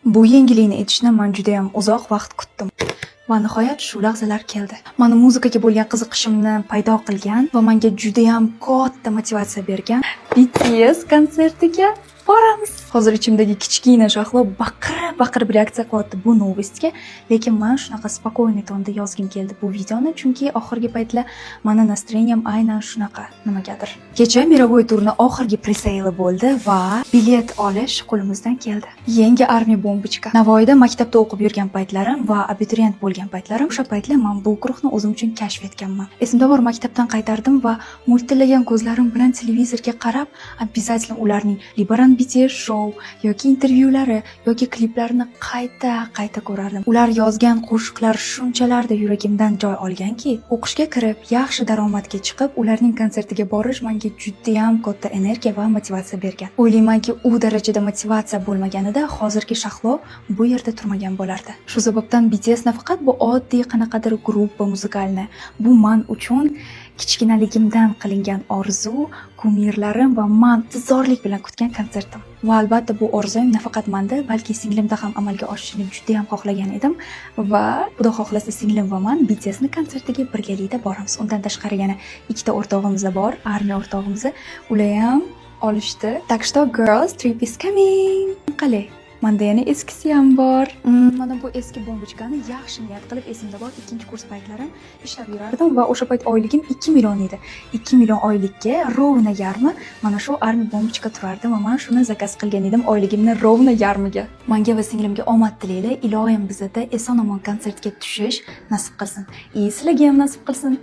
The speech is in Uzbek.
Bu yangilikni aytishni man judayam uzoq vaqt kutdim. Va nihoyat shu lahzalar keldi. Mani muzikaga bo'lgan qiziqishimni paydo qilgan va menga judayam katta motivatsiya bergan BTS konsertiga boramiz. Hozir ichimdagi kichkina Shahlo baqirib baqirib reaksiya qilyapti bu новость ga, lekin man shunaqa спокойный tonda yozgim keldi bu videoni, chunki oxirgi paytlar mani настроение m aynan shunaqa nimagadir. Kecha мировой turni oxirgi presale bo'ldi va bilet olish qo'limizdan keldi. Yangi Army бомбочка. Navoiyda maktabda o'qib yurgan paytlarim va abituriyent bo'lgan paytlarim, o'sha paytlar man bu guruhni o'zim uchun kashf etganman. Esimda bor, maktabdan qaytardim va mo'ltillagan ko'zlarim bilan televizorga qarab, обязательно ularning Libaran BTS show yoki intervyulari yoki kliplarini qayta qayta ko'rardim. Ular yozgan qo'shiqlar shunchalarda yuragimdan joy olganki, o'qishga kirib, yaxshi daromadga chiqib, ularning konsertiga borish menga judayam katta energiya va motivatsiya bergan. O'ylaymanki, u darajada motivatsiya bo'lmaganida hozirgi Shahlo bu yerda turmagan bo'lardi. Shu sababdan BTS nafaqat bu oddiy qanaqadir группа музыкальная, bu man uchun kichkinaligimdan qilingan orzu, кумир larim va man intizorlik bilan kutgan konsertim. Va albatta bu orzum nafaqat manda, balki singlimda ham amalga oshishini judayam xohlagan edim va Xudo xohlasa, singlim va man BTSni konsertiga birgalikda boramiz. Undan tashqari yana ikkita o'rtog'imiz bor, armiya o'rtog'imiz. Ular ham olishdi. Так что, girls, trip is coming. Qalay? Manda yana eskisi ham bor. Mana bu eski бомбочка ni yaxshi niyat qilib, esimda bor, ikkinchi kurs paytlarim ishlab yurardim va o'sha payt oyligim 2 million edi. 2 million oylikka ровно yarmi mana shu Army бомбочка turardi va man shuni zakaz qilgan edim oyligimni ровно yarmiga. Manga va singlimga omad tilaylar. Iloyim, bizada eson-omon konsertga tushish nasib qilsin. И sizlarga ham nasib qilsin.